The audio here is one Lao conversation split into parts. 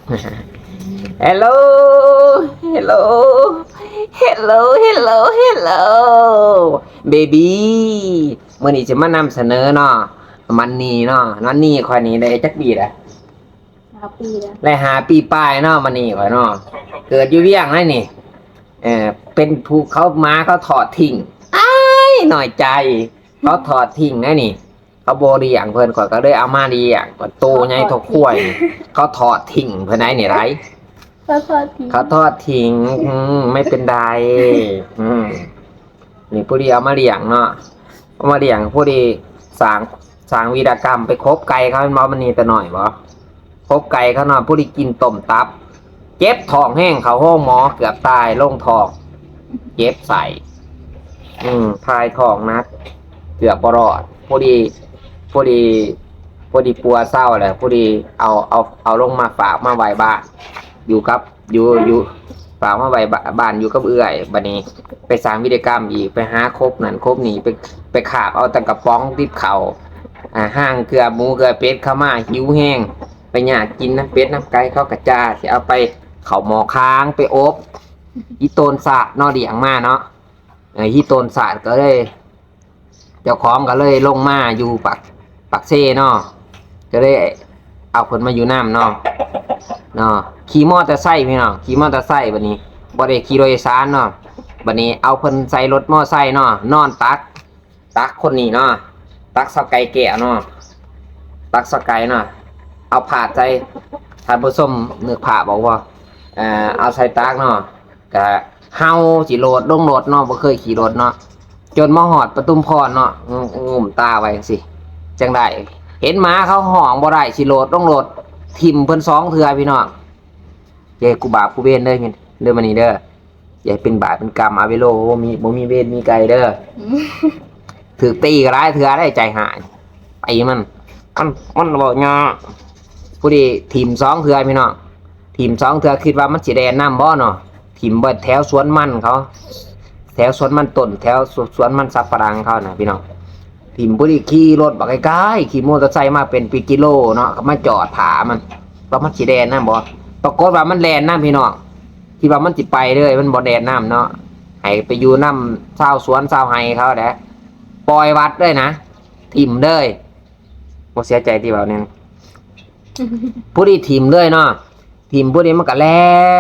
Hello Hello Hello Hello Hello Baby ມື້ນີ້ຊິມານຳສະເໜີເນາະ ມັນນີເນາະ ມັນນີຂ້ອຍນີ້ໄດ້ຈັກປີລະ? ຫ້າປີແລ້ວ ໄດ້ຫ້າປີປາຍເນາະ ມັນນີຂ້ອຍເນາະ ເກີດຢູ່ວຽງໄດ໋ນີ້ ເອີ ເປັນຜູ້ເຂົາ ໝາເຂົາທອດຖິ້ມ ອ້າຍ ນ້ອຍໃຈ ເຂົາທອດຖິ້ມໄດ໋ນີ້ ເຂົາບໍ່ລ້ຽງເພິ່ນ ຂ້ອຍກໍເລີຍເອົາມາລ້ຽງ ໂຕໃຫຍ່ເທົ່າຄວາຍ ເຂົາທອດຖິ້ມເພິ່ນໄດ໋ນີ້ໄດ໋ ເຂົາທອດຖິ້ມ ເຂົາທອດຖິ້ມ ອືມ ໄມ່ເປັນໄດ ອືມ ນີ້ຜູ້ດີເອົາມາລ້ຽງເນາະ ເອົາມາລ້ຽງ ຜູ້ດີສ້າງ ສ້າງວີລະກຳໄປຄົບໄກ່ເຂົາແມ່ນບໍ່? ມັນນີ້ແຕ່ນ້ອຍບໍ່? ຄົບໄກ່ເຂົາເນາະ ຜູ້ດີກິນຕົ້ມຕັບ ເຈັບທ້ອງແຮງ ເຂົ້າໂຮງໝໍເກືອບຕາຍ ລົງທ້ອງ ເຈັບໄສ້ ອືມ ຖ່າຍທ້ອງໜັກ ເກືອບບໍ່ລອດ ພໍດີ ພໍດີ ພໍດີປົວເຊົາແລ້ວ ພໍດີເອົາ ເອົາ ເອົາລົງມາຝາກມາໄວ້ບ້ານ ຢູ່ກັບ ຢູ່ ຢູ່ ຝາກມາໄວ້ບ້ານ ຢູ່ກັບເອື້ອຍ ບັດນີ້ໄປສ້າງວິລະກຳອີກ ໄປຫາຄົບນັ້ນຄົບນີ້ ໄປ ໄປຄາບເອົາແຕ່ກະປ໋ອງຕິບເຂົ້າ ອ່າ ຮ່າງເກືອໝູເກືອເປັດເຂົ້າມາ ຫິວແຮງ ໄປຍາກກິນນຳເປັດນຳໄກ່ ເຂົາກະຈ່າ ຊິເອົາໄປເຂົ້າໝໍ້ຄາງ ໄປອົບ ອີໂຕນສາດເນາະ ລ້ຽງມາເນາະ ເອີ ອີໂຕນສາດກໍເລີຍ ເຈົ້າຂອງກໍເລີຍລົງມາຢູ່ປາກ ປາກເຊເນາະ ກໍເລີຍເອົາເພິ່ນມາຢູ່ນຳເນາະ ເນາະ ຂີ່ມໍເຕີໄຊພີ່ນ້ອງ ຂີ່ມໍເຕີໄຊ ບັດນີ້ບໍ່ໄດ້ຂີ່ລົດໂດຍສານເນາະ ບັດນີ້ເອົາເພິ່ນໃສ່ລົດມໍໄຊເນາະ ນອນຕັກ ຕັກຄົນນີ້ເນາະ ຕັກຊາວໄກ່ແກ້ວເນາະ ຕັກຊາວໄກ່ເນາະ ເອົາພາດໃສ່ ທ່ານຜູ້ຊົມນຶກພາບອອກບໍ່? ເອົາໃສ່ຕັກເນາະ ກະເຫົ່າຊິໂລດລົງລົດເນາະ ບໍ່ເຄີຍຂີ່ລົດເນາະ ຈົນມາຮອດປະທຸມພອນເນາະ ງຸ້ມຕາໄວ້ຈັ່ງຊີ້ ຈັ່ງໃດ ເຫັນໝາເຂົາຮ້ອງບໍ່ໄດ້ ຊິໂລດລົງລົດ ຖິ້ມເພິ່ນສອງເທື່ອພີ່ນ້ອງ ຢ່າໃຫ້ກູບາບກູເວນເດີ ເດີມານີ້ເດີ ຢ່າໃຫ້ເປັນບາບເປັນກຳ ອາເວໂລ ບໍ່ມີ ບໍ່ມີເວນມີໄກເດີ ຖືກຕີກໍຫຼາຍເທື່ອໄດ໋ ໃຈຮ້າຍ ໄປມັນ ມັນ ມັນເວົ້າຍາກ ຜູ້ດີຖິ້ມສອງເທື່ອພີ່ນ້ອງ ຖິ້ມສອງເທື່ອ ຄິດວ່າມັນຊິແລ່ນນຳບໍ່ເນາະ ຖິ້ມໄວ້ແຖວສວນມັນເຂົາ ແຖວສວນມັນຕົ້ນ ແຖວສວນມັນສັບປະຫຼັງເຂົານະພີ່ນ້ອງ ຖິ້ມ ຜູ້ດີຂີ່ລົດບັກໄກໆ ຂີ່ມໍເຕີໄຊມາເປັນເປັນກິໂລເນາະ ກໍມາຈອດຖ້າມັນ ວ່າມັນຊິແລ່ນນຳບໍ່ ປາກົດວ່າມັນແລ່ນນຳພີ່ນ້ອງ ຄິດວ່າມັນຊິໄປເລີຍ ມັນບໍ່ແລ່ນນຳເນາະ ໃຫ້ໄປຢູ່ນຳຊາວສວນຊາວໄຮ່ເຂົາແຫຼະ ປ່ອຍວັດເລີຍນະ ຖິ້ມເລີຍ ບໍ່ເສຍໃຈຕິເວົ້າແນວນີ້ ຜູ້ດີຖິ້ມເລີຍເນາະ ຖິ້ມຜູ້ດີມັນກໍແລ່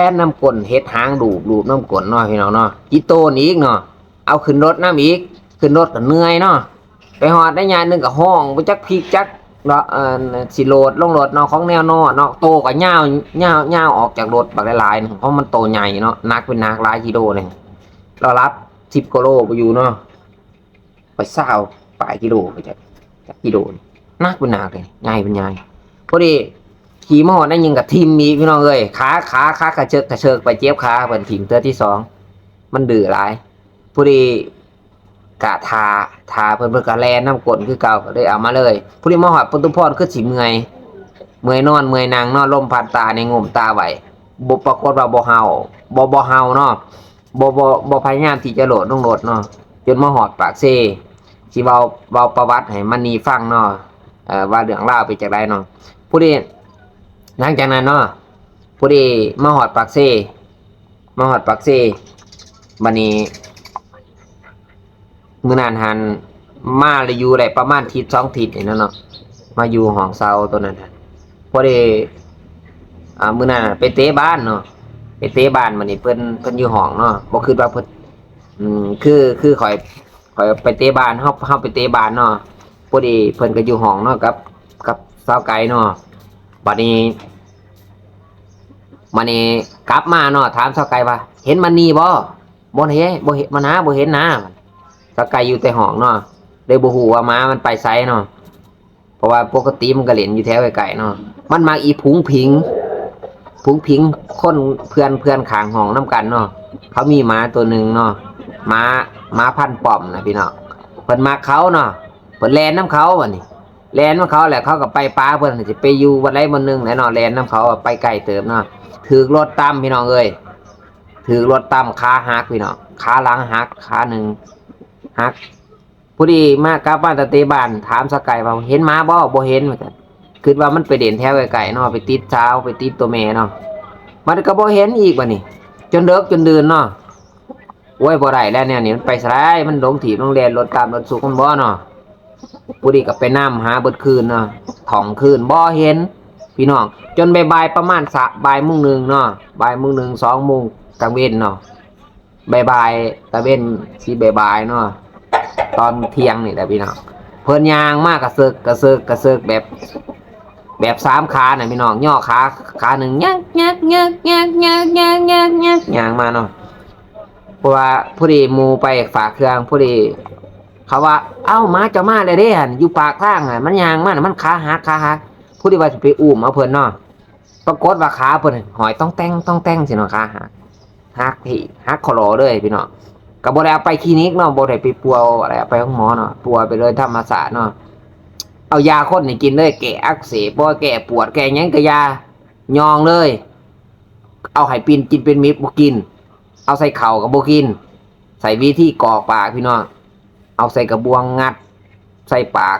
ນນຳກົ້ນ ເຮັດຫາງລູບໆນຳກົ້ນເນາະ ພີ່ນ້ອງເນາະ ອີໂຕນອີກເນາະ ເອົາຂຶ້ນລົດນຳອີກ ຂຶ້ນລົດກໍເມື່ອຍເນາະ ໄປຮອດໄດ້ຍາດໜຶ່ງກໍຮ້ອງບໍ່ຈັກພິກຈັກເນາະ ເອີ ຊິໂລດລົງລົດເນາະ ຂອງແນວນອນເນາະ ໂຕກໍຍາວ ຍາວ ຍາວອອກຈາກລົດບັກຫຼາຍໆ ເພາະມັນໂຕໃຫຍ່ເນາະ ໜັກເປັນໜັກຫຼາຍກິໂລນີ້ ລາວລັບສິບກວ່າໂລບໍ່ຢູ່ເນາະ ໄປຊາວປາຍກິໂລໄປຈັກ ຈັກກິໂລນີ້ ໜັກເປັນໜັກເລີຍ ໃຫຍ່ເປັນໃຫຍ່ ພໍດີຂີ່ມາຮອດນັ້ນຍັງກະຖິ້ມອີກ ພີ່ນ້ອງເອີຍ ຂາ ຂາ ຂາກະເຊີກກະເຊີກໄປ ເຈັບຂາ ເພິ່ນຖິ້ມເທື່ອທີສອງ ມັນດື້ຫຼາຍ ພໍດີກະຖ້າ ຖ້າເພິ່ນ ເພິ່ນກະແລ່ນນຳກົ້ນຄືເກົ່າ ກໍເລີຍເອົາມາເລີຍ ພໍດີມາຮອດປະຕູພອນຄືຊິເມື່ອຍ ເມື່ອຍນອນເມື່ອຍນັ່ງເນາະ ລົມພັດຕານີ້ ງຸ້ມຕາໄວ້ ບໍ່ ປາກົດວ່າບໍ່ເຫົ່າ ບໍ່ ບໍ່ເຫົ່າເນາະ ບໍ່ ບໍ່ ບໍ່ພະຍາຍາມທີ່ຈະໂລດລົງລົດເນາະ ຈົນມາຮອດປາກເຊ ຊິເວົ້າ ເວົ້າປະຫວັດໃຫ້ມັນນີຟັງເນາະ ເອີ ວ່າເລື່ອງລາວເປັນຈັ່ງໃດເນາະ ຜູ້ດີ ຫຼັງຈາກນັ້ນເນາະ ຜູ້ດີມາຮອດປາກເຊ ມາຮອດປາກເຊ ບັດນີ້ ມື້ນັ້ນຫັ້ນມາລະຢູ່ໄດ້ປະມານທິດສອງທິດນີ້ແຫຼະເນາະ ມາຢູ່ຫ້ອງເຊົ່າໂຕນັ້ນຫັ້ນ ພໍດີ ອ່າ ມື້ນັ້ນໄປເຕະບານເນາະ ໄປເຕະບານ ບັດນີ້ເພິ່ນ ເພິ່ນຢູ່ຫ້ອງເນາະ ບໍ່ຄິດວ່າເພິ່ນ ອືມ ຄື ຄືຂ້ອຍ ຂ້ອຍໄປເຕະບານ ເຮົາ ເຮົາໄປເຕະບານເນາະ ພໍດີເພິ່ນກໍຢູ່ຫ້ອງເນາະ ກັບ ກັບສາວໄກ່ເນາະ ບັດນີ້ ບັດນີ້ກັບມາເນາະ ຖາມສາວໄກ່ວ່າ ເຫັນມັນນີບໍ່? ບໍ່ເຫັນ ບໍ່ເຫັນ ມັນຫາບໍ່ເຫັນນາ ສາວໄກ່ຢູ່ແຕ່ຫ້ອງເນາະ ເລີຍບໍ່ຮູ້ວ່າໝາມັນໄປໃສເນາະ ເພາະວ່າປົກກະຕິມັນກໍຫຼິ້ນຢູ່ແຖວໃກ້ໆເນາະ ມັນມັກອີຜຸງຜິງ ຜຸງຜິງຄົນ ເພື່ອນ ເພື່ອນຂ້າງຫ້ອງນຳກັນເນາະ ເຂົາມີໝາໂຕໜຶ່ງເນາະ ໝາ ໝາພັນປ້ອມນະພີ່ນ້ອງ ເພິ່ນມັກເຂົາເນາະ ເພິ່ນແລ່ນນຳເຂົາ ບັດນີ້ແລ່ນນຳເຂົາແລ້ວ ເຂົາກໍໄປປາເພິ່ນ ຊິໄປຢູ່ບ່ອນໃດບ່ອນໜຶ່ງແຫຼະເນາະ ແລ່ນນຳເຂົາໄປໄກເຕີບເນາະ ຖືກລົດຕຳພີ່ນ້ອງເອີຍ ຖືກລົດຕຳ ຂາຫັກພີ່ນ້ອງ ຂາຫຼັງຫັກ ຂາໜຶ່ງຫັກ ພໍດີມາ ກັບມາແຕ່ເຕະບານ ຖາມສາວໄກ່ວ່າ ເຫັນໝາບໍ່? ບໍ່ເຫັນ ວ່າຊັ້ນ ຄິດວ່າມັນໄປເລ່ນແຖວໃກ້ໆເນາະ ໄປຕິດສາວ ໄປຕິດຕົວແມ່ເນາະ ມັນກໍບໍ່ເຫັນອີກບາດນີ້ ຈົນເດິກຈົນດື່ນເນາະ. ໂອ້ຍ ບໍ່ໄດ້ແລ້ວແນວນີ້ ມັນໄປໃສ ມັນຫຼົງຖີບລົງແລ່ນ ລົດຕາມລົດຊຸກມັນບໍ່ເນາະ. ຜູ້ນີ້ກໍໄປນຳຫາເບິດຄືນເນາະ ທ່ອງຄືນບໍ່ເຫັນ ພີ່ນ້ອງ. ຈົນບ່າຍໆ ປະມານສາມ ບ່າຍໂມງໜຶ່ງເນາະ ບ່າຍໂມງໜຶ່ງ ສອງໂມງກາງເວັນເນາະ ບ່າຍໆ ຕາເວັນຊິບ່າຍໆເນາະ ຕອນທ່ຽງນີ້ແຫຼະພີ່ນ້ອງ ເພິ່ນຍ່າງມາກະເສິກ ກະເສິກ ກະເສິກ ແບບ ແບບສາມຂານະພີ່ນ້ອງ ຍໍ້ຂາ ຂາໜຶ່ງ ຍັກໆໆໆໆໆຍ່າງມາເນາະ. ເພາະວ່າພໍດີໝູ່ໄປຝາກເຄື່ອງ ພໍດີເຂົາວ່າ ເອົ້າ ໝາເຈົ້າມາແລ້ວເດ້ຫັ້ນ ຢູ່ປາກທາງຫັ້ນ ມັນຍ່າງມາ ມັນຂາຫັກ ຂາຫັກ ພໍດີວ່າຊິໄປອຸ້ມເອົາເພິ່ນເນາະ ປາກົດວ່າຂາເພິ່ນຫ້ອຍຕ້ອງແຕ່ງ ຕ້ອງແຕ່ງຊີ້ເນາະ ຂາຫັກ ຫັກທີ່ ຫັກຄໍ່ລໍເລີຍພີ່ນ້ອງ. ກໍບໍ່ໄດ້ເອົາໄປຄລີນິກເນາະ ບໍ່ໄດ້ໄປປົວ ບໍ່ໄດ້ເອົາໄປໂຮງໝໍເນາະ ປົວໄປເລີຍທຳມະຊາດເນາະ. ເອົາຢາຄົນໃຫ້ກິນເລີຍ ແກ້ອັກເສບ ບໍ່ ແກ້ປວດ ແກ້ຫຍັງກໍຢາ ຍ່ອງເລີຍ. ເອົາໃຫ້ປິ່ນກິນເປັນເມັດບໍ່ກິນ ເອົາໃສ່ເຂົ້າກໍບໍ່ກິນ ໃຊ້ວິທີກອກປາກພີ່ນ້ອງ ເອົາໃສ່ກະບວງງັດໃສ່ປາກ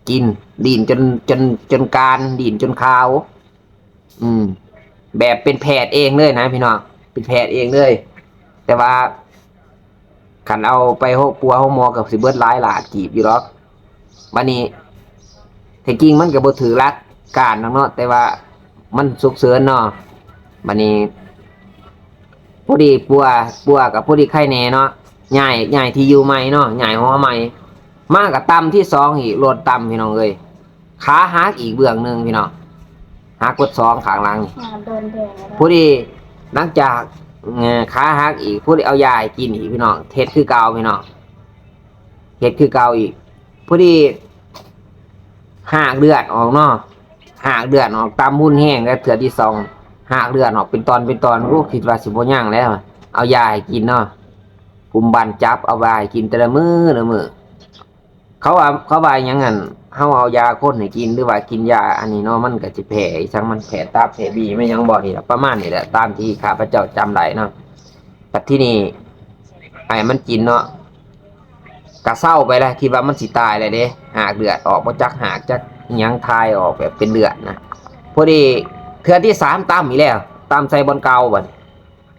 ກິນ ລີ້ນຈົນ ຈົນ ຈົນການ ລີ້ນຈົນຂາວ ອືມ ແບບເປັນແພດເອງເລີຍນະພີ່ນ້ອງ ເປັນແພດເອງເລີຍ. ແຕ່ວ່າຄັນເອົາໄປໂຮງ ປົວໂຮງໝໍກໍຊິເບິດຫຼາຍລ້ານກີບຢູ່ດອກ. ບາດນີ້ແທ້ຈິງມັນກໍບໍ່ຖືກຫຼັກການດອກເນາະ ແຕ່ວ່າມັນສຸກເສີນເນາະ. ບາດນີ້ພໍດີປົວ ປົວກໍພໍດີໄຄແດ່ເນາະ ຍ້າຍ ຍ້າຍທີ່ຢູ່ໃໝ່ເນາະ ຍ້າຍຫໍໃໝ່ ມາກໍຕຳທີສອງອີກ ລົດຕຳພີ່ນ້ອງເອີຍ ຂາຫັກອີກເບື້ອງໜຶ່ງພີ່ນ້ອງ ຫັກເບິດສອງຂ້າງຫຼັງນີ້. ງາມໂດນແດງແລ້ວ ພໍດີຫຼັງຈາກ ເອີ ຂາຫັກອີກ ພໍດີເອົາຢາໃຫ້ກິນອີກພີ່ນ້ອງ ເຮັດຄືເກົ່າພີ່ນ້ອງ ເຮັດຄືເກົ່າອີກ. ພໍດີຮາກເລືອດອອກເນາະ ຮາກເລືອດອອກ ຕຳຮຸນແຮງແລ້ວເທື່ອທີສອງ ຮາກເລືອດອອກເປັນຕອນເປັນຕອນ ໂອ້ ຄິດວ່າຊິບໍ່ຍັງແລ້ວ ເອົາຢາໃຫ້ກິນເນາະ ກຸມບັນຈັບເອົາຢາໃຫ້ກິນແຕ່ລະມື້ລະມື້. ເຂົາວ່າ ເຂົາວ່າຫຍັງຫັ້ນ ເຮົາເອົາຢາຄົນໃຫ້ກິນ ຫຼືວ່າກິນຢາອັນນີ້ເນາະ ມັນກໍຊິແຜ່ອີ່ຫຍັງ ມັນແຜ່ຕັບແຜ່ບີແມ່ນຫຍັງບໍ່ ນີ້ລະ ປະມານນີ້ແຫຼະ ຕາມທີ່ຂ້າພະເຈົ້າຈຳໄດ້ເນາະ. ບັດທີນີ້ໃຫ້ມັນກິນເນາະ ກະເຊົາໄປແລ້ວ ຄິດວ່າມັນຊິຕາຍແລ້ວເດ້ ຮາກເລືອດອອກ ບໍ່ຈັກຮາກຈັກອີ່ຫຍັງ ຖ່າຍອອກແບບເປັນເລືອດນະ. ພໍດີເທື່ອທີສາມຕຳອີກແລ້ວ ຕຳໃສ່ບ່ອນເກົ່າບັດນີ້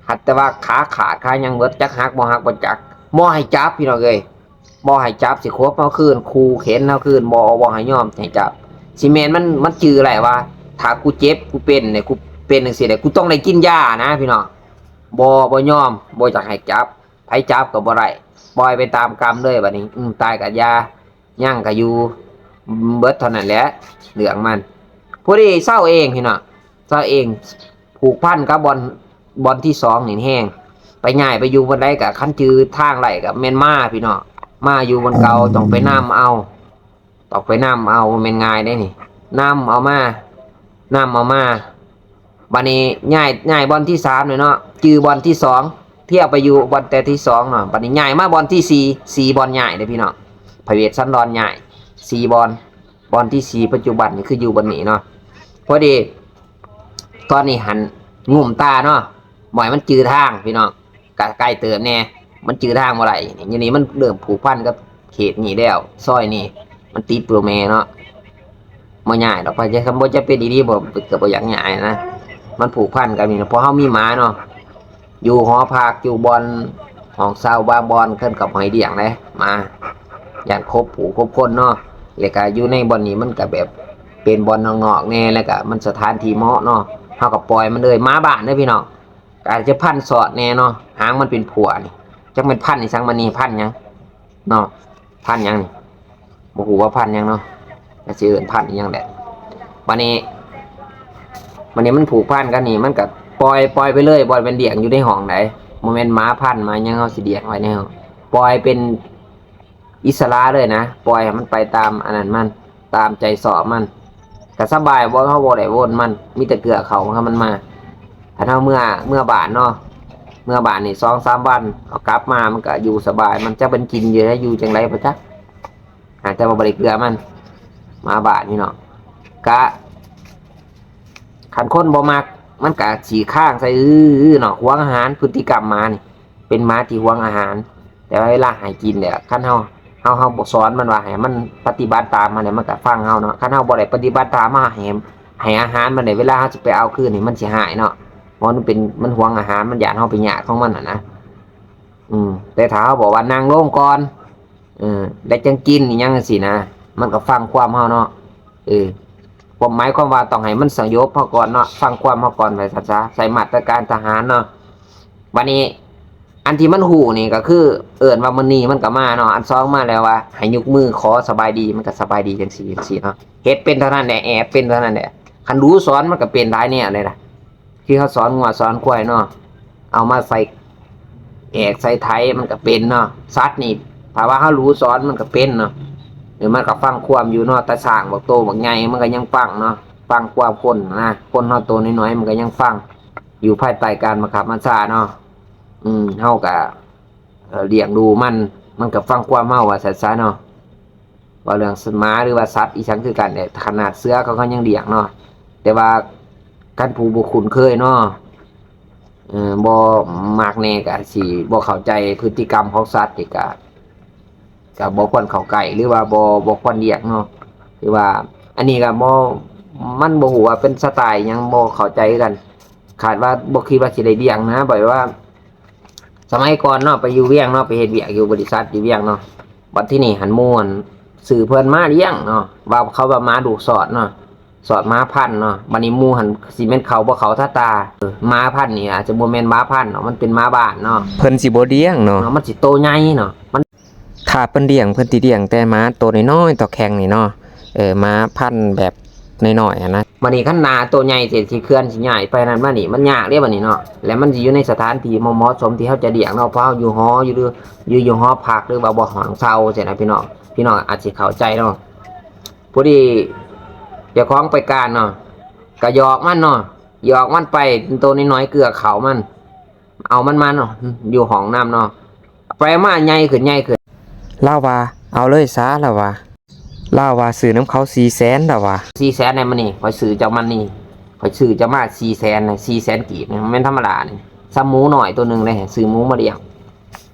ຫັກແຕ່ວ່າຂາຂາດຂາຫຍັງເບິດ ຈັກຫັກບໍ່ຫັກບໍ່ຈັກ ບໍ່ໃຫ້ຈັບພີ່ນ້ອງເອີຍ ບໍ່ໃຫ້ຈັບ ຊິຂົບເຮົາຄືນ ຂູ່ເຂັນເຮົາຄືນ ບໍ່ ບໍ່ໃຫ້ຍອມໃຫ້ຈັບ. ຊິແມ່ນມັນ ມັນຈື່ໄດ້ວ່າ ຖ້າກູເຈັບ ກູເປັນນີ້ ກູເປັນຈັ່ງຊີ້ແຫຼະ ກູຕ້ອງໄດ້ກິນຢານະພີ່ນ້ອງ ບໍ່ ບໍ່ຍອມ ບໍ່ຢາກໃຫ້ຈັບ ໃຜຈັບກໍບໍ່ໄດ້ ປ່ອຍໄປຕາມກຳເລີຍບັດນີ້. ອືມ ຕາຍກະຢ່າ ຍັງກະຢູ່ ເບິດເທົ່ານັ້ນແຫຼະເລື່ອງມັນ. ພໍດີເຊົາເອງພີ່ນ້ອງ ເຊົາເອງ ຜູກພັນກັບບ່ອນ ບ່ອນທີສອງນີ້ແຮງ ໄປ ຍ້າຍໄປຢູ່ບ່ອນໃດກະ ຄັນຈື່ທາງໄດ້ກະແມ່ນມາພີ່ນ້ອງ ມາຢູ່ບ່ອນເກົ່າ ຕ້ອງໄປນຳເອົາ ຕ້ອງໄປນຳເອົາ ບໍ່ແມ່ນງ່າຍເດ້ນີ້ ນຳເອົາມາ ນຳເອົາມາ. ບາດນີ້ຍ້າຍ ຍ້າຍບ່ອນທີສາມແລ້ວເນາະ ຈື່ບ່ອນທີສອງ ທ່ຽວໄປຢູ່ບ່ອນແຕ່ທີສອງເນາະ ບາດນີ້ຍ້າຍມາບ່ອນທີສີ່ ສີ່ບ່ອນຍ້າຍເດ້ພີ່ນ້ອງ ພະເວດສັນດອນຍ້າຍສີ່ບ່ອນ ບ່ອນທີສີ່ປັດຈຸບັນນີ້ຄືຢູ່ບ່ອນນີ້ເນາະ. ພໍດີຕອນນີ້ຫັ້ນງຸ້ມຕາເນາະ ບໍ່ໃຫ້ມັນຈື່ທາງພີ່ນ້ອງ ກະໄກເຕີບແດ່ ມັນຈື່ທາງບໍ່ໄດ້. ດຽວນີ້ມັນເລີ່ມຜູກພັນກັບເຂດນີ້ແລ້ວ ຊອຍນີ້ ມັນຕິດໂຕແມ່ເນາະ ບໍ່ຍ້າຍດອກ ໃຜຈະ ຄັນບໍ່ຈຳເປັນອີ່ຫຼີ ບໍ່ ກໍບໍ່ຢາກຍ້າຍນະ ມັນຜູກພັນກັນນີ້ ເພາະເຮົາມີໝາເນາະ ຢູ່ຫໍພັກ ຢູ່ບ່ອນຫ້ອງເຊົ່າ ບາງບ່ອນເພິ່ນກໍບໍ່ໃຫ້ລ້ຽງເດ້ໝາ ຢ້ານຄົບຜູ້ຄົບຄົນເນາະ. ແລ້ວກໍຢູ່ໃນບ່ອນນີ້ມັນກໍແບບເປັນບ່ອນນອກໆແດ່ ແລ້ວກໍມັນສະຖານທີ່ເໝາະເນາະ ເຮົາກໍປ່ອຍມັນເລີຍ. ໝາບ້ານເດີພີ່ນ້ອງ ອາດຈະພັນສອດແດ່ເນາະ ຫາງມັນເປັນພົ່ວນີ້ ຈັກແມ່ນພັນອີ່ສັງ ມັນນີ້ພັນຫຍັງເນາະ ພັນຫຍັງນີ້ ບໍ່ຮູ້ວ່າພັນຫຍັງເນາະ ກໍຊິເອີ້ນພັນອີ່ຫຍັງແຫຼະ. ບາດນີ້ ບາດນີ້ມັນຜູກພັນກັນນີ້ ມັນກໍປ່ອຍ ປ່ອຍໄປເລີຍ ບໍ່ແມ່ນລ້ຽງຢູ່ໃນຫ້ອງໃດ ບໍ່ແມ່ນໝາພັນໝາຫຍັງ ເຮົາຊິລ້ຽງໄວ້ໃນຫ້ອງ ປ່ອຍເປັນ ອິດສະຫຼະເລີຍນະ ປ່ອຍໃຫ້ມັນໄປຕາມອັນນັ້ນມັນ ຕາມໃຈຊອບມັນ ກໍສະບາຍ ບໍ່ ເຮົາບໍ່ໄດ້ວົນມັນ ມີແຕ່ເກືອເຂົ້າໃຫ້ມັນມາ. ຄັນເຮົາເມືອ ເມືອບ້ານເນາະ ເມືອບ້ານນີ້ສອງສາມວັນ ເຮົາກັບມາມັນກໍຢູ່ສະບາຍ ມັນຈັກມັນກິນຢູ່ໃດ ຢູ່ຈັ່ງໃດບໍ່ຈັກ ຫາແຕ່ວ່າບໍ່ໄດ້ເກືອມັນ. ໝາບ້ານພີ່ນ້ອງ ກະ ຄັນຄົນບໍ່ມັກ ມັນກະຂີ້ຄ້າງໃສ່ ອື່ໆເນາະ ຫວງອາຫານ. ພຶດຕິກຳໝານີ້ ເປັນໝາທີ່ຫວງອາຫານ ແຕ່ວ່າເວລາໃຫ້ກິນແລ້ວ ຄັນເຮົາ ເຮົາ ເຮົາບໍ່ສອນມັນວ່າໃຫ້ມັນປະຕິບັດຕາມເຮົານີ້ ມັນກໍຟັງເຮົາເນາະ. ຄັນເຮົາບໍ່ໄດ້ປະຕິບັດຕາມ ເຮົາໃຫ້ ໃຫ້ອາຫານມັນນີ້ ເວລາເຮົາຊິໄປເອົາຄືນນີ້ ມັນຊິຮ້າຍເນາະ, ເພາະມັນເປັນ ມັນຫວງອາຫານ ມັນຢ້ານເຮົາໄປຍາກຂອງມັນຫັ້ນນະ. ອືມ ແຕ່ຖ້າເຮົາບອກວ່າ ນັ່ງລົງກ່ອນ ເອີ ແລ້ວຈັ່ງກິນອີ່ຫຍັງຈັ່ງຊີ້ນະ ມັນກໍຟັງຄວາມເຮົາເນາະ. ເອີ ຄວາມໝາຍຄວາມວ່າຕ້ອງໃຫ້ມັນສະຫງົບເຮົາກ່ອນເນາະ, ຟັງຄວາມເຮົາກ່ອນ ວ່າຊັ້ນຊະ, ໃສ່ມາດຕະການທະຫານເນາະ. ບາດນີ້ ອັນທີ່ມັນຮູ້ນີ້ກໍຄືເອີ້ນວ່າມື້ນີ້ມັນກໍມາເນາະ, ອັນສອງມາແລ້ວວ່າໃຫ້ຍົກມືຂໍສະບາຍດີ ມັນກໍສະບາຍດີຈັ່ງຊີ້ ຈັ່ງຊີ້ເນາະ. ເຮັດເປັນເທົ່ານັ້ນແຫຼະ, ແອບເປັນເທົ່ານັ້ນແຫຼະ. ຄັນຮູ້ສອນມັນກໍເປັນຫຼາຍແນວເລີຍນະ. ຄືເຮົາສອນງົວສອນຄວາຍເນາະ, ເອົາມາໃສ່ແອກໃສ່ໄຖມັນກໍເປັນເນາະ. ສັດນີ້ ຖ້າວ່າເຮົາຮູ້ສອນມັນກໍເປັນເນາະ, ເອີ ມັນກໍຟັງຄວາມຢູ່ເນາະ. ຕາຊ້າງບັກໂຕບັກໃຫຍ່ມັນກໍຍັງຟັງເນາະ, ຟັງຄວາມຄົນນະ. ຄົນເຮົາໂຕນ້ອຍໆມັນກໍຍັງຟັງ ຢູ່ພາຍໃຕ້ການບັງຄັບບັນຊາເນາະ. ອືມ ເຮົາກໍ ເອີ ລ້ຽງດູມັນ ມັນກໍຟັງຄວາມເຮົາ ວ່າຊັ້ນຊະເນາະ. ເວົ້າເລື່ອງໝາ ຫຼືວ່າສັດອີ່ຫຍັງຄືກັນແຫຼະ, ຂະໜາດເສືອເຂົາກໍຍັງລ້ຽງເນາະ. ແຕ່ວ່າຄັນຜູ້ບໍ່ຄຸ້ນເຄີຍເນາະ ເອີ ບໍ່ມັກແດ່ ກໍອາດຊິບໍ່ເຂົ້າໃຈພຶດຕິກຳຂອງສັດນີ້ ກໍ ກໍບໍ່ຄວນເຂົ້າໃກ້ ຫຼືວ່າບໍ່ ບໍ່ຄວນລ້ຽງເນາະ. ຄືວ່າອັນນີ້ກໍບໍ່ ມັນບໍ່ຮູ້ວ່າເປັນສະໄຕລ໌ຫຍັງ ບໍ່ເຂົ້າໃຈຄືກັນ. ຄາດວ່າບໍ່ຄິດວ່າຊິໄດ້ລ້ຽງນະ ແບບວ່າ ສະໄໝກ່ອນເນາະ ໄປຢູ່ວຽງເນາະ ໄປເຮັດວຽກຢູ່ບໍລິສັດຢູ່ວຽງເນາະ. ບັດທີນີ້ຫັ້ນໝູ່ຫັ້ນຊື້ເພິ່ນມາລ້ຽງເນາະ, ວ່າເຂົາວ່າໝາລູກຊອດເນາະ, ຊອດໝາພັນເນາະ. ບັດນີ້ໝູ່ຫັ້ນຊິແມ່ນເຂົ້າບໍ່ເຂົ້າທ່າຕາ. ເອີ ໝາພັນນີ້ອາດຈະບໍ່ແມ່ນໝາພັນເນາະ, ມັນເປັນໝາບ້ານເນາະ, ເພິ່ນຊິບໍ່ລ້ຽງເນາະ, ເນາະ ມັນຊິໂຕໃຫຍ່ເນາະ. ມັນ ຖ້າເພິ່ນລ້ຽງ ເພິ່ນຊິລ້ຽງແຕ່ໝາໂຕນ້ອຍໆ ຕໍ່ແຂ່ງນີ້ເນາະ, ເອີ ໝາພັນແບບນ້ອຍໆຫັ້ນນະ. ບັດນີ້ຄັນໝາໂຕໃຫຍ່ ຊິ ຊິເຄື່ອນ ຊິຍ້າຍໄປນັ້ນມານີ້ ມັນຍາກເດ້ບັດນີ້ເນາະ. ແລ້ວມັນຊິຢູ່ໃນສະຖານທີ່ບໍ່ເໝາະສົມທີ່ເຮົາຈະລ້ຽງເນາະ, ເພາະເຮົາຢູ່ຫໍ ຢູ່ ຢູ່ ຢູ່ຫໍພັກ ຫຼືວ່າບໍ່ຫ້ອງເຊົ່າຊີ້ນະພີ່ນ້ອງ, ພີ່ນ້ອງອາດຊິເຂົ້າໃຈເນາະ. ພໍດີເຈົ້າຂອງໄປການເນາະ ກະຫຍອກມັນເນາະ, ຫຍອກມັນໄປ ໂຕນ້ອຍໆ ເກືອເຂົ້າມັນ ເອົາມັນມາເນາະ ຢູ່ຫ້ອງນຳເນາະ, ໄປມາໃຫຍ່ຂຶ້ນ ໃຫຍ່ຂຶ້ນ. ລາວວ່າ ເອົາເລີຍສາ ລາວວ່າ ລາວວ່າຊື້ນຳເຂົາສີ່ແສນ ລາວວ່າ. ສີ່ແສນໃນມື້ນີ້ ຂ້ອຍຊື້ເຈົ້າມັນນີ້ ຂ້ອຍຊື້ເຈົ້າມາສີ່ແສນນະ, ສີ່ແສນກີບນະ, ບໍ່ແມ່ນທຳມະດານີ້. ສ່ຳໝູນ້ອຍໂຕໜຶ່ງເດ້ ຊື້ໝູມາລ້ຽງ.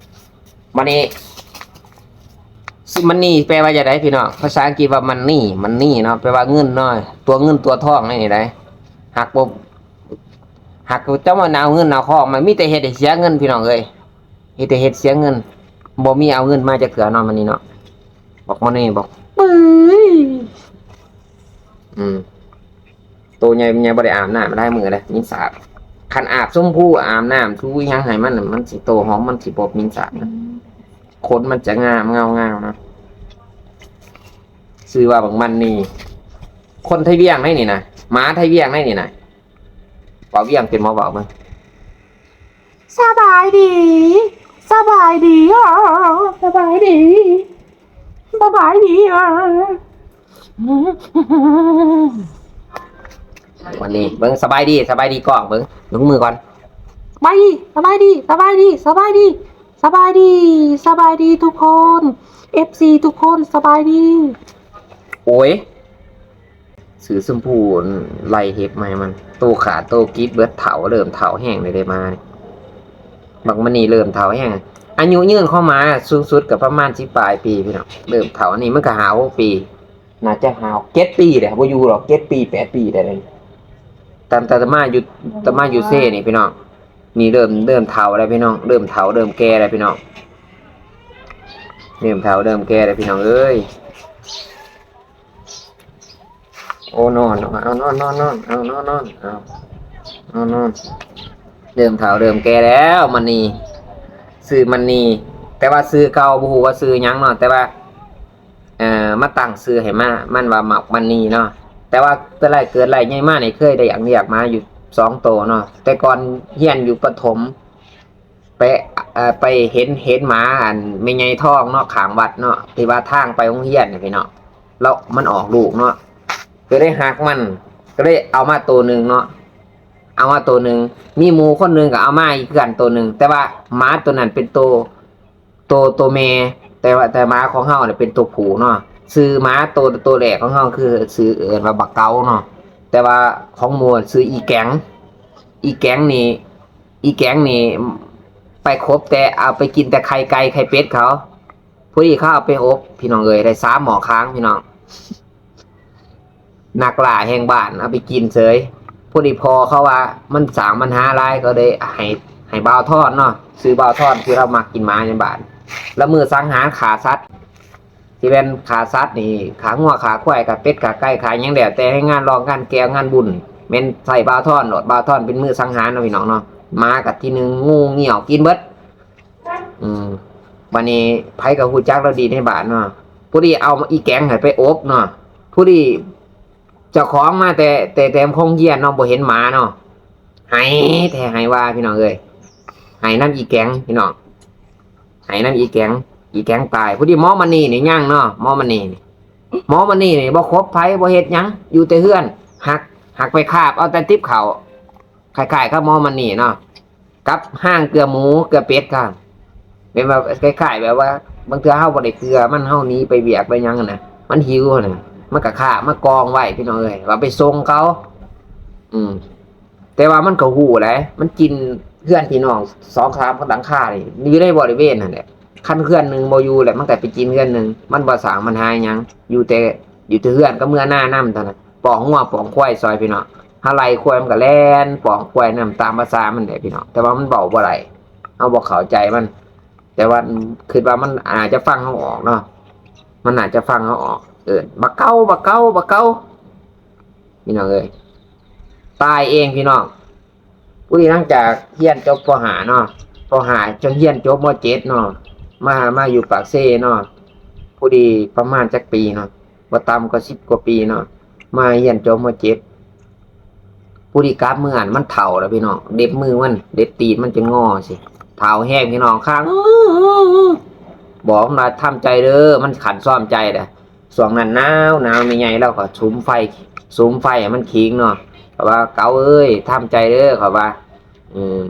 ບັດນີ້ ຊິມັນນີ ແປວ່າຈັ່ງໃດພີ່ນ້ອງ? ພາສາອັງກິດວ່າມັນນີ ມັນນີເນາະ ແປວ່າເງິນເນາະ, ຕົວເງິນຕົວທອງໃນນີ້ໃດ໋. ຫາກບໍ່ ຫາກເຈົ້າມາເອົາເງິນເອົາທອງມາ ມີແຕ່ເຮັດໃຫ້ເສຍເງິນພີ່ນ້ອງເອີຍ, ເຮັດແຕ່ເຮັດເສຍເງິນ, ບໍ່ມີເອົາເງິນມາຈັກເທື່ອເນາະ ມັນນີ້ເນາະ. ບັກມັນນີ ບັກ ປຶ້ຍ ອືມ. ໂຕໃຫຍ່ ໃຫຍ່ບໍ່ໄດ້ອາບນ້ຳຫຼາຍມື້ແລ້ວ ມີສາບ. ຄັນອາບຊົມພູ ອາບນ້ຳ ຖູຫຍັງໃຫ້ມັນ ມັນຊິໂຕຫອມ ມັນຊິບໍ່ມີສາບນະ, ຂົນມັນຈະງາມ ເງົາງາມເນາະ. ຊື່ວ່າບັກມັນນີ ຄົນໄທວຽງໃດນີ້ນະ, ໝາໄທວຽງໃດນີ້ນະ. ເວົ້າວຽງເປັນບໍ່? ເວົ້າເບິ່ງ. ສະບາຍດີ ສະບາຍດີ ສະບາຍດີ ສະບາຍດີ. ວັນນີ້ເບິ່ງ ສະບາຍດີ ສະບາຍດີກ້ອງເບິ່ງ ຍົກມືກ່ອນ. ສະບາຍດີ ສະບາຍດີ ສະບາຍດີ ສະບາຍດີ ສະບາຍດີ ສະບາຍດີທຸກຄົນ ເອັຟຊີ ທຸກຄົນ ສະບາຍດີ. ໂອ້ຍ ຊື້ຊົມພູ ໄລ່ເຫັບມາໃຫ້ມັນ ໂຕຂາດໂຕກິດເບິດ ເຖົ້າ ເລີ່ມເຖົ້າແຮງແລ້ວເດ້ໝານີ້. ບັກມັນນີ້ເລີ່ມເຖົ້າແຮງ, ອາຍຸຍືນຂອງໝາສູງສຸດກໍປະມານສິບປາຍປີພີ່ນ້ອງ, ເລີ່ມເຖົ້າ. ອັນນີ້ມັນກໍຫ້າຫົກປີ ໜ້າຈະຫ້າເຈັດປີແຫຼະ ບໍ່ຢູ່ດອກ ເຈັດປີແປດປີໄດ້. ຕາມ ຕາມ ຕາມມາຢູ່ ຕາມມາຢູ່ເຊນີ້ພີ່ນ້ອງ, ນີ້ເລີ່ມ ເລີ່ມເຖົ້າແລ້ວພີ່ນ້ອງ, ເລີ່ມເຖົ້າເລີ່ມແກ່ແລ້ວພີ່ນ້ອງ, ເລີ່ມເຖົ້າເລີ່ມແກ່ແລ້ວພີ່ນ້ອງເອີຍ. ໂອ້ ນອນ ເອົາ ນອນ ນອນ ນອນ ເອົາ ນອນ ນອນ ເອົາ ນອນ ນອນ. ເລີ່ມເຖົ້າເລີ່ມແກ່ແລ້ວມັນນີ, ຊື່ມັນນີ, ແຕ່ວ່າຊື່ເກົ່າບໍ່ຮູ້ວ່າຊື່ຫຍັງເນາະ, ແຕ່ວ່າ ເອີ ມາຕັ້ງຊື່ໃຫ້ມາ ມັນວ່າໝາກມັນນີເນາະ. ແຕ່ວ່າແຕ່ໄລ່ເກີດໄລ່ໃຫຍ່ມານີ້ ເຄີຍໄດ້ອາບນ້ຳໝາຢູ່ສອງໂຕເນາະ, ແຕ່ກ່ອນຮຽນຢູ່ປະຖົມ ໄປ ເອີ ໄປເຫັນ ເຫັນໝາ ອັນ ແມ່ໃຫຍ່ທອງເນາະ ຂ້າງວັດເນາະ ທີ່ວ່າທາງໄປໂຮງຮຽນນີ້ພີ່ນ້ອງ, ແລ້ວມັນອອກລູກເນາະ, ກໍເລີຍຮັກມັນ ກໍເລີຍເອົາມາໂຕໜຶ່ງເນາະ, ເອົາມາໂຕໜຶ່ງ. ມີໝູ່ຄົນໜຶ່ງກໍເອົາມາອີກຄືກັນໂຕໜຶ່ງ, ແຕ່ວ່າໝາໂຕນັ້ນເປັນໂຕ ໂຕ ໂຕແມ່, ແຕ່ວ່າ ແຕ່ໝາຂອງເຮົານີ້ເປັນໂຕຜູ້ເນາະ. ຊື່ໝາໂຕ ໂຕແລກຂອງເຮົາຄືຊື່ເອີ້ນວ່າບັກເກົາເນາະ, ແຕ່ວ່າຂອງໝູ່ຊື່ອີແກງ. ອີແກງນີ້ ອີແກງນີ້ໄປຄົບແຕ່ ເອົາໄປກິນແຕ່ໄຂ່ໄກ່ໄຂ່ເປັດເຂົາ, ເ ພໍດີເຂົາເອົາໄປອົບ ພີ່ນ້ອງເອີຍ ໄດ້ສາມໝໍ້ຄາງ ພີ່ນ້ອງ. ນັກລ່າແຫ່ງບ້ານເອົາໄປກິນເສີຍ. ພໍດີພໍ່ເຂົາວ່າມັນສ້າງບັນຫາຫຼາຍ ກໍເລີຍໃຫ້ ໃຫ້ບ່າວທອນເນາະ ຊື່ບ່າວທອນ ທີ່ລາວມັກກິນໝາໃນບ້ານ ລະມື້ສັງຫານຂ້າສັດ ຊິແມ່ນຂ້າສັດນີ້ ຂ້າງົວ ຂ້າຄວາຍ ຂ້າເປັດ ຂ້າໄກ່ ຂ້າຫຍັງແລ້ວແຕ່ ໃນງານຮ້ອງ ງານແກ້ວ ງານບຸນ ແມ່ນໃຊ້ບ່າວທອນໂລດ. ບ່າວທອນເປັນມື້ສັງຫານເນາະ ພີ່ນ້ອງເນາະ. ໝາກໍທີໜຶ່ງ ງູງຽວກິນເບິດ. ອືມ ບາດນີ້ໃຜກໍຮູ້ຈັກລາວດີໃນບ້ານເນາະ. ພໍດີເອົາອີແກງໃຫ້ໄປອົບເນາະ. ພໍດີເຈົ້າຂອງມາແຕ່ ແຕ່ ແຕ່ໂຮງຮຽນເນາະ ບໍ່ເຫັນໝາເນາະ. ໄຫ້ແທ້ໄຫ້ວ່າ ພີ່ນ້ອງເອີຍ ໄຫ້ນຳອີແກງ ພີ່ນ້ອງ ໄຫ້ນຳອີແກງ ອີແກງຕາຍ. ພໍດີໝໍມະນີນີ້ຍັງເນາະ ໝໍມະນີນີ້ ໝໍມະນີນີ້ບໍ່ຄົບໃຜ ບໍ່ເຮັດຫຍັງ ຢູ່ແຕ່ເຮືອນ ຫັກ ຫັກໄປຄາບເອົາແຕ່ຕິບເຂົ້າ ຄ້າຍໆກັບໝໍມະນີເນາະ ກັບຫ້າງເກືອໝູເກືອເປັດ ກໍແບບວ່າຄ້າຍໆແບບວ່າ ບາງເທື່ອເຮົາບໍ່ໄດ້ເກືອມັນ ເຮົາໜີໄປວຽກໄປຫຍັງຫັ້ນນະ ມັນຫິວຫັ້ນນະ ມັນກໍຄາບມາກອງໄວ້ ພີ່ນ້ອງເອີຍ ວ່າໄປສົ່ງເຂົາ. ອືມ ແຕ່ວ່າມັນກໍຮູ້ແຫຼະ ມັນກິນເຮືອນພີ່ນ້ອງສອງສາມຫຼັງຄານີ້ ຢູ່ໃນບໍລິເວນຫັ້ນແຫຼະ. ຄັນເຮືອນໜຶ່ງບໍ່ຢູ່ແລ້ວ ມັນກໍໄປກິນເຮືອນໜຶ່ງ ມັນບໍ່ສ້າງບັນຫາຫຍັງ ຢູ່ແຕ່ ຢູ່ແຕ່ເຮືອນກັບເມືອນານຳເທົ່ານັ້ນ. ປ້ອງງົວປ້ອງຄວາຍຊ່ອຍ ພີ່ນ້ອງ ເຮົາໄລ່ຄວາຍ ມັນກໍແລ່ນປ້ອງຄວາຍນຳຕາມພາສາມັນແຫຼະ ພີ່ນ້ອງ ແຕ່ວ່າມັນເວົ້າບໍ່ໄດ້ ເຮົາບໍ່ເຂົ້າໃຈມັນ. ແຕ່ວ່າຄິດວ່າມັນອາດຈະຟັງເຮົາອອກເນາະ ມັນອາດຈະຟັງເຮົາອອກ. ເອີ້ນ ບັກເກົາ ບັກເກົາ ບັກເກົາ ພີ່ນ້ອງເອີຍ ຕາຍເອງ ພີ່ນ້ອງ. ຜູ້ນີ້ຫຼັງຈາກຮຽນຈົບ ປໍຫ້າ ເນາະ ປໍຫ້າ ຈົນຮຽນຈົບ ມໍເຈັດ ເນາະ ມາ ມາຢູ່ປາກເຊເນາະ. ຜູ້ນີ້ປະມານຈັກປີເນາະ ບໍ່ຕ່ຳກວ່າສິບກວ່າປີເນາະ ມາຮຽນຈົບ ມໍເຈັດ. ຜູ້ນີ້ກັບເມືອຫັ້ນ ມັນເຖົ້າແລ້ວ ພີ່ນ້ອງ ເລັບມືມັນ ເລັບຕີນມັນຈະງໍຊິ ເຖົ້າແຮງ ພີ່ນ້ອງ ຄາງ ບອກມັນວ່າ ທຳໃຈເດີ ມັນຂັນຊອມໃຈເດີ. ຊ່ວງນັ້ນໜາວ ໜາວ ແມ່ໃຫຍ່ລາວກໍສຸມໄຟ ສຸມໄຟໃຫ້ມັນຂີງເນາະ ເຂົາວ່າ ເກົາເອີຍ ທຳໃຈເດີ ເຂົາວ່າ ເອີ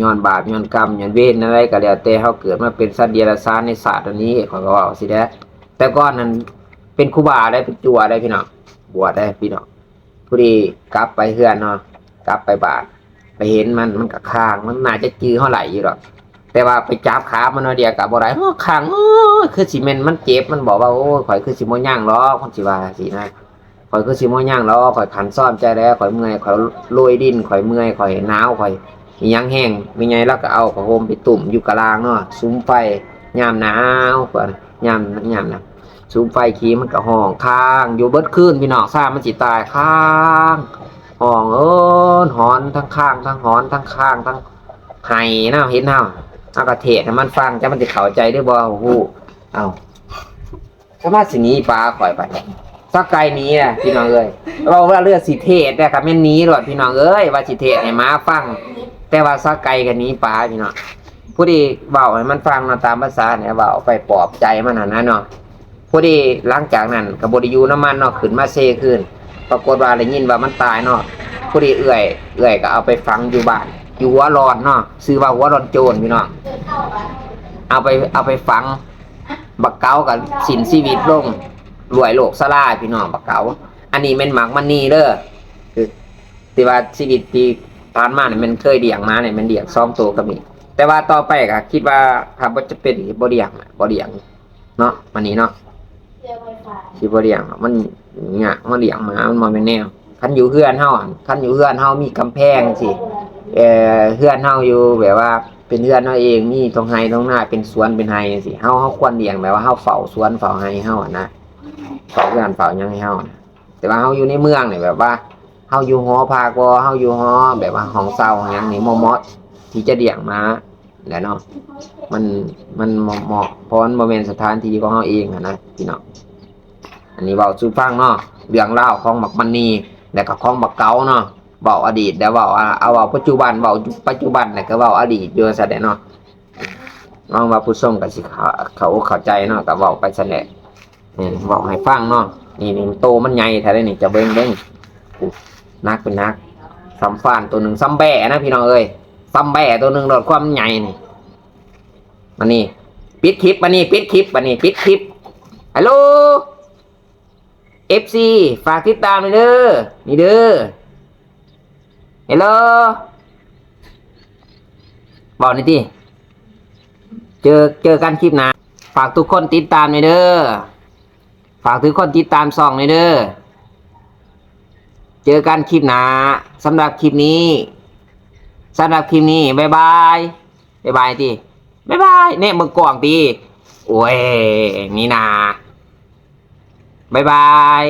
ຍ້ອນບາບ ຍ້ອນກຳ ຍ້ອນເວນ ແນວໃດກໍແລ້ວແຕ່ ເຮົາເກີດມາເປັນສັດເດຍລະສານໃນຊາດອັນນີ້ ຂ້ອຍກໍເວົ້າຊີ້ແຫຼະ. ແຕ່ກ່ອນນັ້ນເປັນຄູບາໄດ໋ ເປັນຈົວໄດ໋ ພີ່ນ້ອງ ບວດໄດ໋ ພີ່ນ້ອງ. ພໍດີກັບໄປເຮືອນເນາະ ກັບໄປບ້ານ ໄປເຫັນມັນ ມັນກໍຄາງ ມັນໜ້າຈະຈື່ເຮົາໄດ້ຢູ່ດອກ ແຕ່ວ່າໄປຈັບຂາມັນໜ້ອຍດຽວກໍບໍ່ໄດ້ ໂອ້ ຄາງ ໂອ້ຍ ຄືຊິແມ່ນມັນເຈັບ ມັນບອກວ່າ ໂອ້ຍ ຂ້ອຍຄືຊິບໍ່ຍັງດອກ ມັນຊິວ່າຊີ້ນະ ຂ້ອຍຄືຊິບໍ່ຍັງດອກ ຂ້ອຍຂັນຊອມໃຈແລ້ວ ຂ້ອຍເມື່ອຍ ຂ້ອຍໂລຍດິນ ຂ້ອຍເມື່ອຍ ຂ້ອຍໜາວ ຂ້ອຍອີຫຍັງແຮງ. ແມ່ໃຫຍ່ລາວກໍເອົາຜ້າຫົ່ມໄປຕຸ້ມຢູ່ກະລາງເນາະ ສຸມໄຟຍາມໜາວ ຍາມ ຍາມນັ້ນ ສຸມໄຟຂີງ ມັນກໍຮ້ອງຄາງຢູ່ເບິດຄືນ ພີ່ນ້ອງ ຊາມັນຊິຕາຍ ຄາງ ຮ້ອງເອີ້ນຫອນ ທັງຄາງ ທັງຫອນ ທັງຄາງ ທັງໄຫ້ນະ ເຫັນເຮົາ ເຮົາກໍເທດໃຫ້ມັນຟັງ ຈັກມັນຊິເຂົ້າໃຈຫຼືບໍ່ ບໍ່ຮູ້. ເອົ້າ ສາມາດຊິໜີປາຂ້ອຍໄປ ສາວໄກ່ໜີນະ ພີ່ນ້ອງເອີຍ. ເວົ້າວ່າເລື່ອງຊິເທດແດ່ ຄັນແມ່ນໜີໂລດ ພີ່ນ້ອງເອີຍ ວ່າຊິເທດໃຫ້ໝາຟັງ ແຕ່ວ່າສາວໄກ່ກໍໜີປາ ພີ່ນ້ອງ. ພໍດີເວົ້າໃຫ້ມັນຟັງເນາະ ຕາມພາສານີ້ ເວົ້າໄປປອບໃຈມັນຫັ້ນນະເນາະ. ພໍດີຫຼັງຈາກນັ້ນກໍບໍ່ໄດ້ຢູ່ນຳມັນເນາະ ຂຶ້ນມາເຊຄືນ. ປາກົດວ່າໄດ້ຍິນວ່າມັນຕາຍເນາະ ພໍດີເອື້ອຍ ເອື້ອຍກໍເອົາໄປຝັງຢູ່ບ້ານ ຢູ່ຫົວລອນເນາະ ຊື່ວ່າຫົວລອນໂຈນ ພີ່ນ້ອງ ເອົາໄປ ເອົາໄປຝັງ. ບັກເກົາກໍສິ້ນຊີວິດລົງ ລວຍໂລກຊາລາ ພີ່ນ້ອງ ບັກເກົາ. ອັນນີ້ແມ່ນໝາກມະນີເດີ ຄືທີ່ວ່າຊີວິດທີ່ຜ່ານມານີ້ແມ່ນເຄີຍລ້ຽງມານີ້ ແມ່ນລ້ຽງສອງໂຕກໍມີ ແຕ່ວ່າຕໍ່ໄປກໍຄິດວ່າຖ້າບໍ່ຈຳເປັນ ບໍ່ລ້ຽງ ບໍ່ລ້ຽງເນາະ ມະນີເນາະ ຊິບໍ່ລ້ຽງ ມັນຍາກມາລ້ຽງໝາ ມັນບໍ່ແມ່ນແນວ. ຄັນຢູ່ເຮືອນເຮົາ ຄັນຢູ່ເຮືອນເຮົາມີກຳແພງຊີ້ ເອີ ເຮືອນເຮົາຢູ່ແບບວ່າເປັນເຮືອນເຮົາເອງ ມີທົ່ງໄຮ່ທົ່ງນາ ເປັນສວນເປັນໄຮ່ຈັ່ງຊີ້ ເຮົາ ເຮົາຄວນລ້ຽງແບບວ່າເຮົາເຝົ້າສວນເຝົ້າໄຮ່ເຮົາຫັ້ນນະ ເຝົ້າເຮືອນເຝົ້າຫຍັງໃຫ້ເຮົານະ. ແຕ່ວ່າເຮົາຢູ່ໃນເມືອງນີ້ ແບບວ່າເຮົາຢູ່ຫໍພັກບໍ ເຮົາຢູ່ຫໍ ແບບວ່າຫ້ອງເຊົ່າຫຍັງນີ້ ບໍ່ເໝາະທີ່ຈະລ້ຽງໝາແຫຼະເນາະ ມັນ ມັນບໍ່ເໝາະ ເພາະມັນບໍ່ແມ່ນສະຖານທີ່ຂອງເຮົາເອງຫັ້ນນະ ພີ່ນ້ອງ. ອັນນີ້ເວົ້າສູ່ຟັງເນາະ ເລື່ອງລາວຂອງບັກມະນີ ແລະກໍຂອງບັກເກົາເນາະ. ເວົ້າອະດີດ ແລ້ວເວົ້າ ເອົາເວົ້າປັດຈຸບັນ ເວົ້າປັດຈຸບັນ ແລ້ວກໍເວົ້າອະດີດຢູ່ຊັ້ນແຫຼະເນາະ. ຫວັງວ່າຜູ້ຊົມກໍຊິເຂົ້າ ເຂົ້າອົກເຂົ້າໃຈເນາະ ກໍເວົ້າໄປຊັ້ນແຫຼະ ເອີ ເວົ້າໃຫ້ຟັງເນາະ. ນີ້ ນີ້ໂຕມັນໃຫຍ່ແທ້ເດ້ນີ້ ຈະເບິ່ງເບິ່ງ ໂອ້ ໜັກເປັນໜັກ ສ່ຳຟານໂຕໜຶ່ງ ສ່ຳແບ້ນະ ພີ່ນ້ອງເອີຍ ສ່ຳແບ້ໂຕໜຶ່ງໂລດ ຄວາມໃຫຍ່ນີ້. ມານີ້ ປິດຄລິບ ມານີ້ ປິດຄລິບ ມານີ້ ປິດຄລິບ. ຮັລໂຫຼ ເອັຟຊີ ຝາກຕິດຕາມແດ່ເດີ ນີ້ເດີ ເຮັລໂຫຼ ເວົ້າໜ່ອຍຕິ ເຈີ ເຈີກັນຄລິບໜ້າ. ຝາກທຸກຄົນຕິດຕາມແດ່ເດີ ຝາກທຸກຄົນຕິດຕາມຊ່ອງແດ່ເດີ. ເຈີກັນຄລິບໜ້າ. ສຳລັບຄລິບນີ້ ສຳລັບຄລິບນີ້ ບາຍບາຍ. ບາຍບາຍຕິ ບາຍບາຍ. ແນມເບິ່ງກ້ອງຕິ. ໂອ້ຍ ນີ້ນາ ບາຍບາຍ.